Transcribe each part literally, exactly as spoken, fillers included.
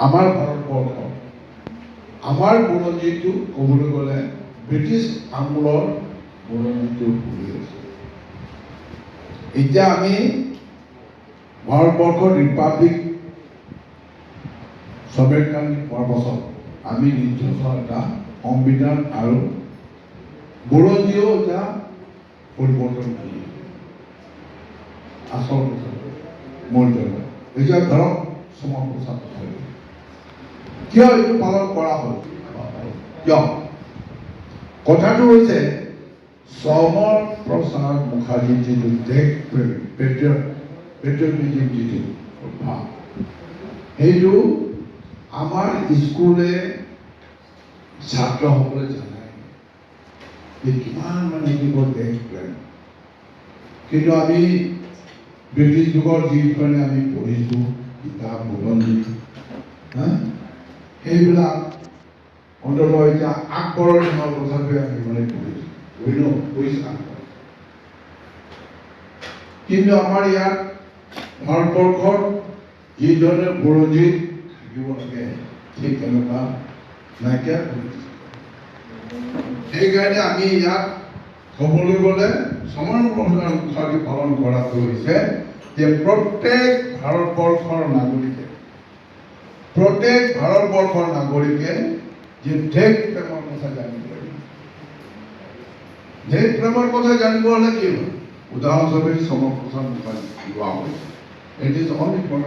আমাৰ ভাৰতবৰ্ষ, আমাৰ বুৰঞ্জীটো ক'বলৈ গ'লে ব্ৰিটিছ আমোলৰ বুৰঞ্জীটো পৰি আছে। এতিয়া আমি ভাৰতবৰ্ষৰ ৰিপাব্লিক স্বাধীন হোৱাৰ পাছত আমি নিজস্ব এটা সংবিধান আৰু বুৰঞ্জীও এটা পৰিৱৰ্তন কৰিলে। আচল কথা, মোৰ জন্য। এতিয়া ধৰক, সমপ্ৰসাদ কথাটো। কিয় এইটো পালন কৰা হ'ল? কিয়? কথাটো হৈছে, সমপ্ৰসাদ মুখাৰ্জীৰ যিটো দেশ প্ৰেম, পেট্ৰিয়ট, পেট্ৰিয়টিজিম যিটো ভাৱ, সেইটো আমাৰ স্কুলে ছাত্ৰসকলে জানাই। এই কিমান মানে কি কয় দেশ প্ৰেম। কিন্তু আমি ব্ৰিটিছ যুগৰ যিধৰণে আমি পঢ়িছো কিতাপ, বুৰঞ্জী, হা? সেইবিলাক অন্ততঃ এতিয়া আকবৰৰ দিনৰ কথাটোৱে আমি মানে পঢ়িছো। We know who is Akbar. কিন্তু আমাৰ ইয়াত ভাৰতবৰ্ষত যিধৰণে বুৰঞ্জীত থাকিব লাগে, ঠিক তেনেকুৱা নাইকিয়া কৰি দিছে। সেইকাৰণে আমি ইয়াত ক'বলৈ গ'লে সমপ্ৰসাদ মুখাৰ্জী পালন কৰাটো হৈছে যে প্ৰত্যেক ভাৰতবৰ্ষৰ নাগৰিকে, প্ৰত্যেক ভাৰতবৰ্ষৰ নাগৰিকে যে দেশ প্ৰেমৰ কথা জানিব লাগে। দেশ প্ৰেমৰ কথা জানিব হ'লে কি হয়? উদাহৰণস্বৰূপে সমপ্ৰসাদ মুখাৰ্জী লোৱা হৈছে। It is only for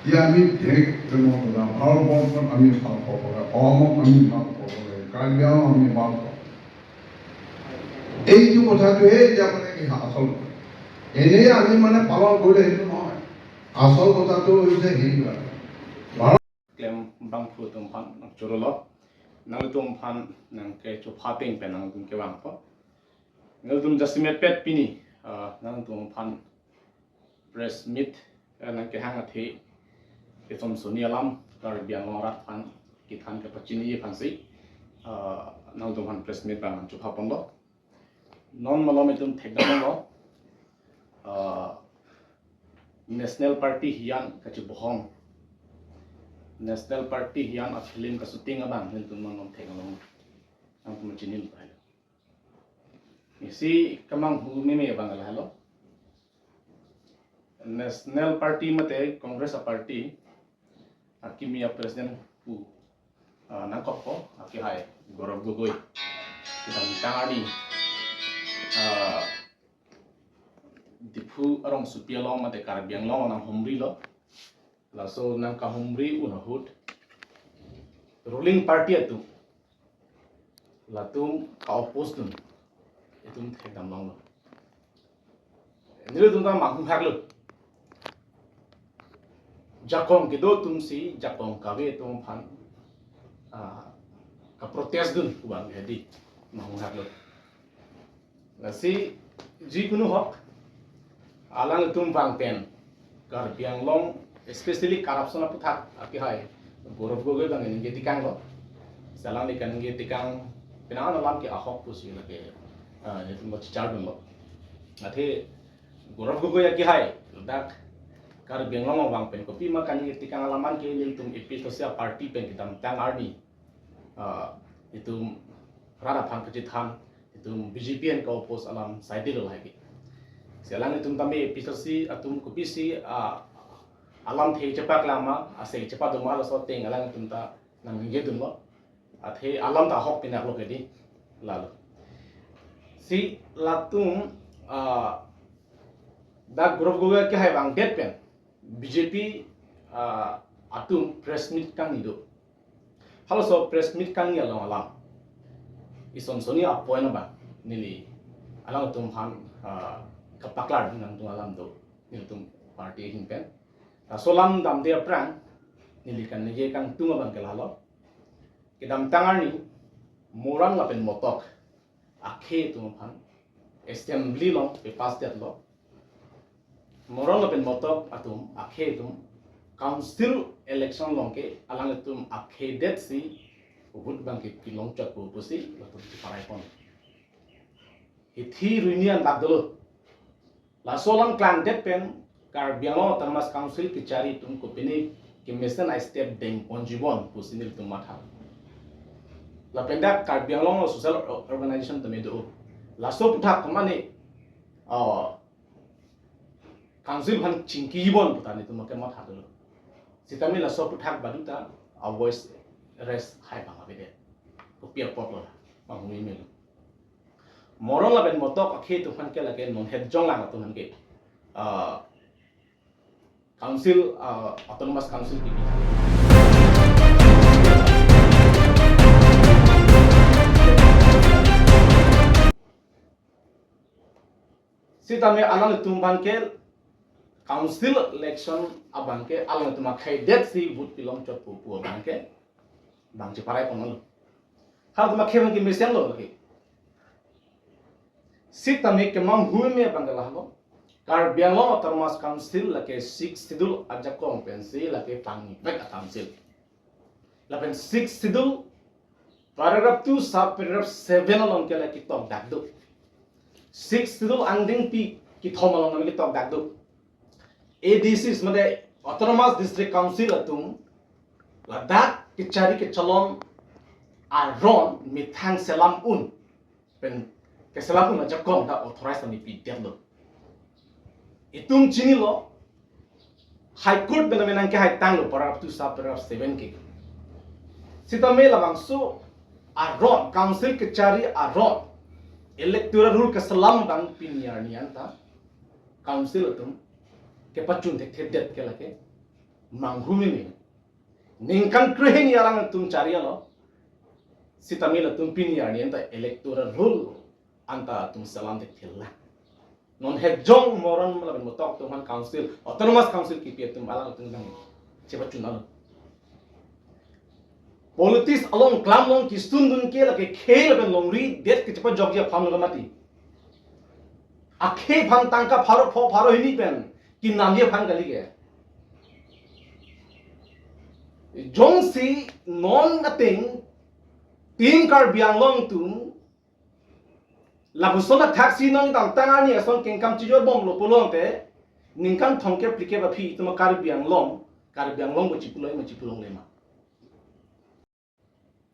যে আমি দেশ প্ৰেমৰ কথা, ভাৰতবৰ্ষত আমি ভাল পাব লাগে, অসমক আমি ভাল পাব লাগে, কাৰ্বি আংলং আমি ভাল পাব। এইটো কথাটোহে এতিয়া মানে কি আচল কথা। এনেই আমি মানে পালন কৰিলে সেইটো নহয়। আচল কথাটো হৈছে সেইটো আৰু। Klem bangphu atum aphan nangchorolo. Nanglitum aphan nangkechopha ateng pen nanglitum kevangpo. Nanglitum jasemet pet pini, ah, nanglitum aphan press meet, eh, nangkehang athe, isonsoni alam Karbi Anglong arat aphan kethan kepachiniji aphansi, ah, nanglitum aphan press meet abang nangchopha ponlo. Non malom itum thekdamlo, ah, National Party hiyan kachibohong, National Party hiyan a-film ka-shooting abang nelitum non malom thekdamlo. Nangtum chinilo tahai. Isi kemanghu meme abang lahelo. National Party mate Congress a-party akimi a-president pu, ah, nangkokpo akehai Gaurav Gogoi. Kedamtang arni, ah, Diphu arongsopi along mate Karbi Anglong nanghumrilo. Laso nangkahumri un ahut ruling party atum latum ka-oppose dun itum thekdam longlo. Nelitum ta manghumhaklo. Jakong kedo atumsi jakong kave atum aphan, ah, ka-protest dun pu abang hedi manghumhaklo. Lasi jikunu ahok, alanglitum vang pen Karbi Anglong, especially corruption aputhak akehai Gaurav Gogoi abang ningje tekanglo. Lasi alangli kaningje tekang penang alam ke ahok pusi lake, ah, nelitum lo chichar dunlo. Athe Gaurav Gogoi akehai ladak Karbi Anglong vang pen kopima kaningje tekang alam an ke nelitum A P H L C a-party pen kedamtang arni, ah, itum rat aphan kachethan, itum B J P an ka-oppose alam saidelo lahai ke. Lasi alanglitum tame A P H L C atum kopisi, ah, alamthe chepaklang ma, asai chepadun ma laso ateng alangtum ta nangningje dunlo. Athe alam ta ahok pinak lo kedi lalo. Lasi latum, ah, dak Gaurav Gogoi akehai vangdet pen B J P, ah, atum press meet kangni do. Halaso press meet kangni along alam isonsoni a-point abang neli alangtum aphan, ah, kapaklar nangtung alam do nelitum party ahin pen. Laso alam damde aphrang neli kaningje kangtung abang ke lahelo. Kedamtang arni Moran lapen Motok akhei atum aphan assembly along pe-pass detlo. Moran lapen Motok atum akhei atum council election along ke alanglitum akhei detsi vote abang ke kelong chotpo pusi latum chiparai pon. Hithi ruini an dak dolo. Laso alam klangdet pen Karbi Anglong Autonomous Council kachari atum kopine kemesen a-step dengponji bon pusi nelitum matha. Lapen dak Karbi Anglong social organization tame do. Laso aphuthak kemane, ah, council aphan chingki bon pu ta nelitum ke matha dolo. Sitame laso aphuthak baduta a-voice raise hai bang avedet. Kopi apot lo, bang hui melo. Moron lapen Motok akhei atum aphan ke lake non het jong lang atum aphan ke, ah, council, ah, autonomous council kipi. Sitame alanglitum abang ke council election abang ke alanglitum akhei det si vote pilong chot pu pu abang ke bang cheparai pon lo. Halatum akhei abang ke mesen lo lake. Sitame kemanghu me abang ke lahelo. Karbi Anglong Autonomous Council lake Sixth Schedule ajakong pensi lake pangvek a-council. Lapen Sixth Schedule paragraph two sub paragraph seven along ke lake tokdak do. Sixth Schedule angdengpi kethom along nami tokdak do. A D Cs mate Autonomous District Council atum ladak kechari kechalon aron methang selam un pen keselam un ajakong ta authorize nami pidet lo. Itum chinilo, High Court pen nami nang kehai tanglo paragraph two sub paragraph seven ke. Sitame labangso aron, council kechari aron, electoral rule keselam abang pini arni anta council atum kepachun thekthedet ke lake manghu meme. Ningkan krehini alang atum chari alo. Sitame latum pini arni anta electoral rule anta atum selam thekthelang. Non het jong Moron lapen Motok atum aphan council, autonomous council kipi atum alang atum abang chepachun alo. Politics along klam along kesundun ke lake khei lapen longri det ke chepajokji aphan lo mati. Akhei aphan tangka pharo pho pharo hini pen kenamji aphan kali ke. Jongsi non ateng Team Karbi Anglong atum lapuson athaksi non tangtang arni ason kengkam chijor bomlo pulote ningkan thomkep phlikep aphi itum Karbi Anglong, Karbi Anglong bo chipulong ma chipulongle ma.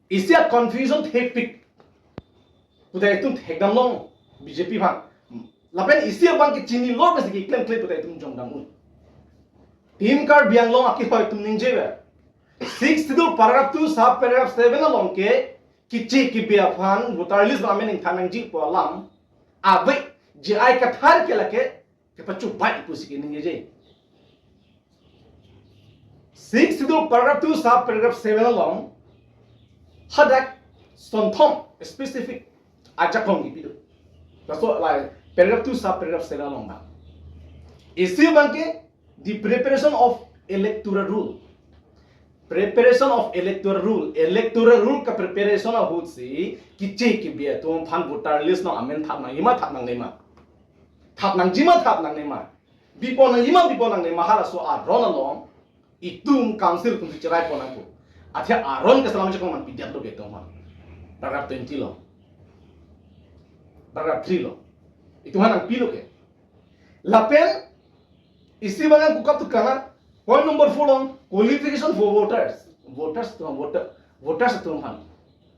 Isi a-confusion thepik puta itum thekdam long B J P aphan. Lapen isi abang ke chinilo pensi keklem klem puta itum jongdam un. Team Karbi Anglong akehoi atum ningjever. Sixth Schedule paragraph two sub paragraph seven along ke kiche kibe aphan voter list amen ingthan nangji pu alam ave. J I Kathar ke lake kepachubai pusi keningjeje. Sixth Schedule paragraph two sub paragraph seven along hadak sonthom specific ajakong kipi do. Laso lai paragraph two sub paragraph seven along ba. Isi abang ke the preparation of electoral rule. Preparation of electoral rule. Electoral rule ka-preparation ahutsi kiche kibe atum aphan voter list along amen thap nangji ma thap nangne ma, thap nangji ma thap nangne ma, bipon nangji ma bipon nangne ma, halaso aron along itum council atum si cherai pon nangpo. Athe aron keselam ajakong man pidet lo ke itum aphan. Paragraph twenty lo, paragraph three lo, itum aphan nangpilo ke. Lapen isi abang kukap tu kana, point number four along qualification for voters. Voters atum, voter, voters atum aphan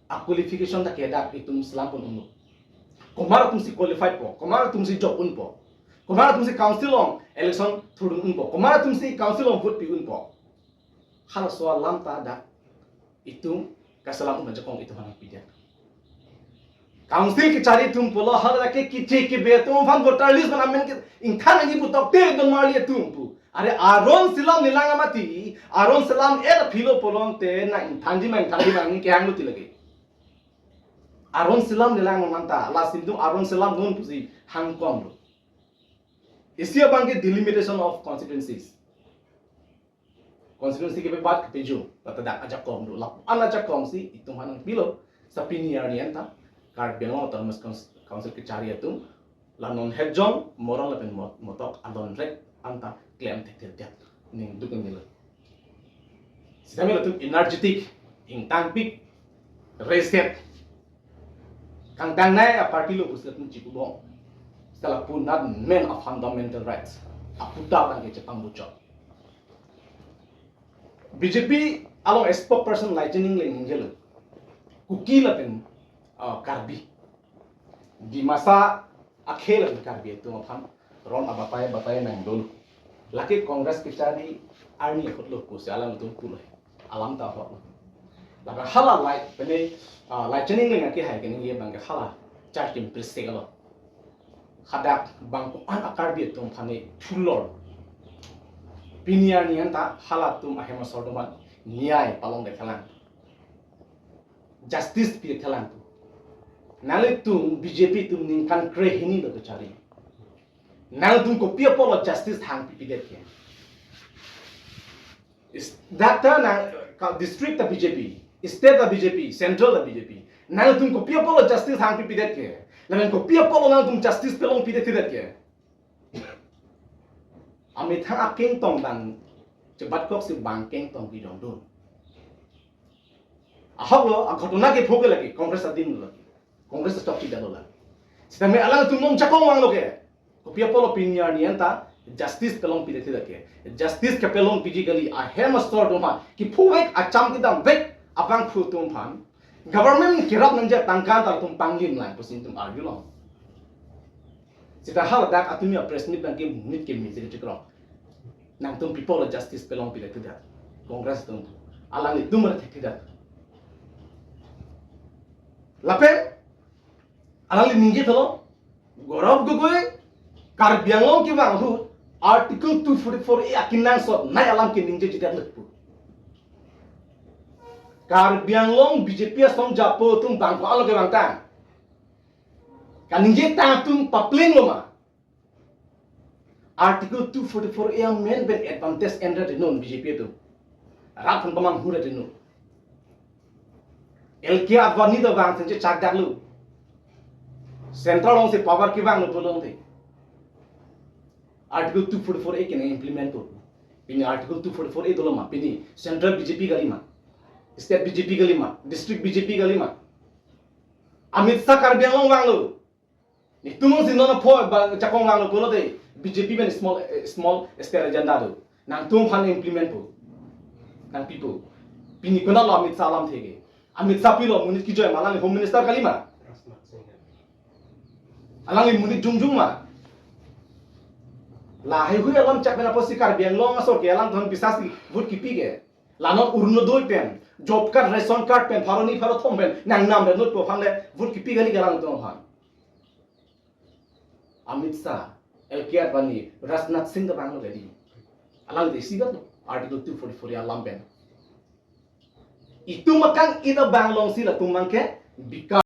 a-qualification ta ke dak itum selam pon unlo. Komat atum si qualified po, komat atum si job unpo, komat atum si council along election thurdun unpo, komat atum si council along vote pi unpo. Halaso alam ta dak itum keselam un ajakong itum aphan pidet. Council kechari atum pulo hala ke kiche kibe atum aphan voter list along amen ke ingthan nangji pu tokte don marli atum pu. Are aron selam nelang amati, aron selam-et aphi lo pulote nang ingthanji ma ingthanji ma nangkehang lo ti lake. Aron selam nelang manta, la simdum aron selam non pusi hangkong lo. Isi abang ke delimitation of constituencies. Constituency kepabat kepejo, ladak ajakong do, lapu-an ajakong si itum aphan nangpilo. Sa pini arni anta Karbi Anglong Autonomous Council, Council kechari atum, la non het jong Moron lapen Mo-, Motok adon rek anta klem thekthedet. Ning dukun nilo. Sitame latum energetic, ingtangpik, reset. Kangtangnei a-party lo pusi latum chipubom. Seta lapu-an men a-fundamental rights aputa abang ke chepangbuchot. B J P along spokesperson Laichin Engleng ningjelo, Kuki lapen, ah, Karbi, Dimasa akhei lapen Karbi atum aphan ron abatai batai nangdolo. Lake Congress kecharli arni ahutlo pusi alangtum pulo. Alam ta ahutlo. Lapen hala Lai pene, ah, Laichin Engleng akehai keningje abangke hala charkim prisek alo. Hadak bang ko-an a-Karbi atum aphan ne thulor. Pini arni anta halatum ahem asor atum aphan niyai palongdetthelang, justice pidetthelang. Nanglitum B J P atum ningkan krehini lo kecharli. Nanglitum kopi apotlo justice hang pipidet ke? Is, dak ta nang, ka district ta B J P, state ta B J P, central ta B J P. Nanglitum kopi apotlo justice hang pipidet ke? Lapen kopi apotlo nanglitum justice pelongpidetthedet ke? Amethang akengtong bang chebatkok si bang kengtong bidongdun. Ahoklo, aghotona kepho ke lake, Congress adin lo lake. Congress stock tidak lo lake. Sitame alangtum non jakong vanglo ke. Kopi apotlo pini arni anta justice pelongpidetthedet ke? Justice kepelongpiji kali, ahem asor atum aphan kephovek, acham kedamvek abangphu atum aphan government kerap nangji atangka ta latum panglim lang pusi netum arjulong. Seta haladak atum ya press meet abangke monit keme si kechekrok. Nangtum kopi apotlo justice pelongpidetthedet? Congress atum, alanglitum mara thekthedet. Lapen alangli ningje thalo, Gaurav Gogoi Karbi Anglong kevang ahut Article two forty-four A akenangsot nai alam keningje jidat lekpu. Karbi Anglong B J P asong japo atum bang ko-an lo kevangtang? Kaningjetang atum papleng lo ma? Article two forty-four A amen pen advantage enra de non B J P atum. Rat aphan pamanghu ra de non. L K Advani ta vang thenche chakdak lo. Central along si power kevang lo pulote Article two forty-four A kena implement po. Pini Article two forty-four A dolo ma? Pini central B J P kali ma? State B J P kali ma? District B J P kali ma? Amit Shah Karbi Anglong vanglo. Netum si non apho ba jakong vanglo pulote B J P pen small, eh, small state agenda do. Nangtum aphan implement po. Nangpipo. Pini konatlo Amit Shah alamthe ke? Amit Shah pilo monit kejoi ma? Alangli Home Minister kali ma? Alangli monit jongjong ma? Lahai hui alam chak pen apotsi Karbi Anglong asor ke alangtum bisasi vote kipi ke? La non Orunodoi pen, job card, ration card pen, pharo ni pharo thom pen nangnam ra nutpo aphan le vote kipi kali ke alangtum aphan? Amit Shah, L K Advani, Rajnath Singh ta vanglo kali. Alangli isi gatlo Article two forty-four A alam pen. Itum akang ida bang alongsi latum abangke bika